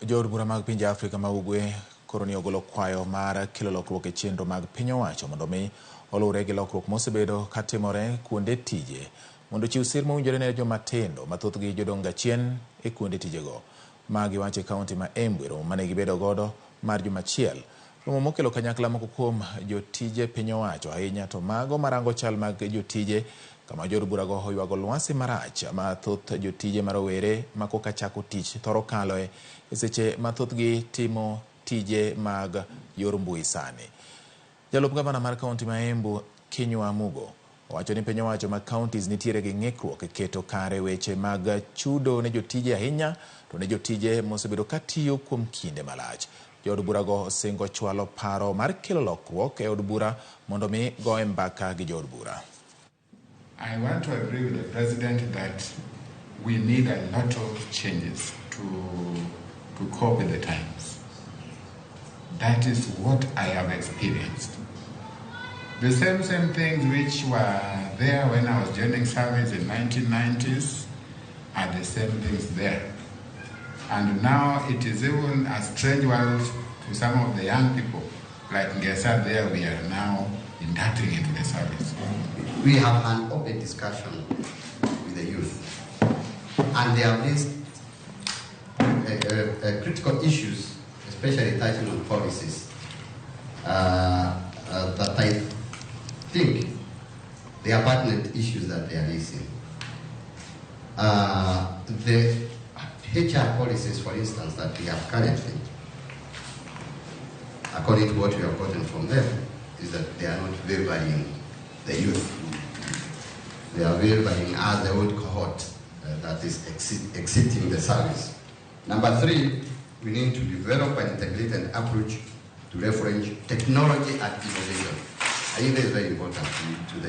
Jood bura mag pinje Afrika ma Ugwe koro ni ogolo kwayo mar kelo lokruok e chenro mag piny owacho mondo mi oluwre gi lokruok mosebedo katimore kuonde tije mondo ochiw sir mowinjore ne joma tindo ma thothgi jodong gachien e kuonde tijego. Ma giwacho e kaunti ma Embu e romo mane gibedo godo mar juma achiel. Romo mokelo kanyakla moko kuom jotije piny owacho ahinya to mago marango chal mag jotije kama jood burago oywago lwasi marach ma thoth jotije ma rowere ma koka chako tich thoro kaloe e seche ma thothgi timo tije mag yor mbui sani. Jalup gavana mar kaunti ma Embu Kinyua Mugo owacho ni piny owacho mag counties nitiere gi ng'ikruok e keto kare weche mag chudo ne jotije ahinya to ne jotije mosebedo katiyo kuom kinde malach. Jood burago osingo chwalo paro mar kelo lokruok e od bura mondo mi goye mbaka gi jood bura. I want to agree with the president that we need a lot of changes to cope with the times. That is what I have experienced. The same things which were there when I was joining service in 1990s are the same things there. And now it is even a strange world to some of the young people. Like Ngesa there, we are now inducting into the service. We have an open discussion with the youth, and they have raised critical issues, especially touching on policies, that I think they are pertinent issues that they are raising. The HR policies, for instance, that we have currently, according to what we have gotten from them, is that they are not favoring the youth. They are favoring us, the old cohort that is exiting the service. Number three, we need to develop an integrated approach to leverage technology and innovation. I think that is very important to the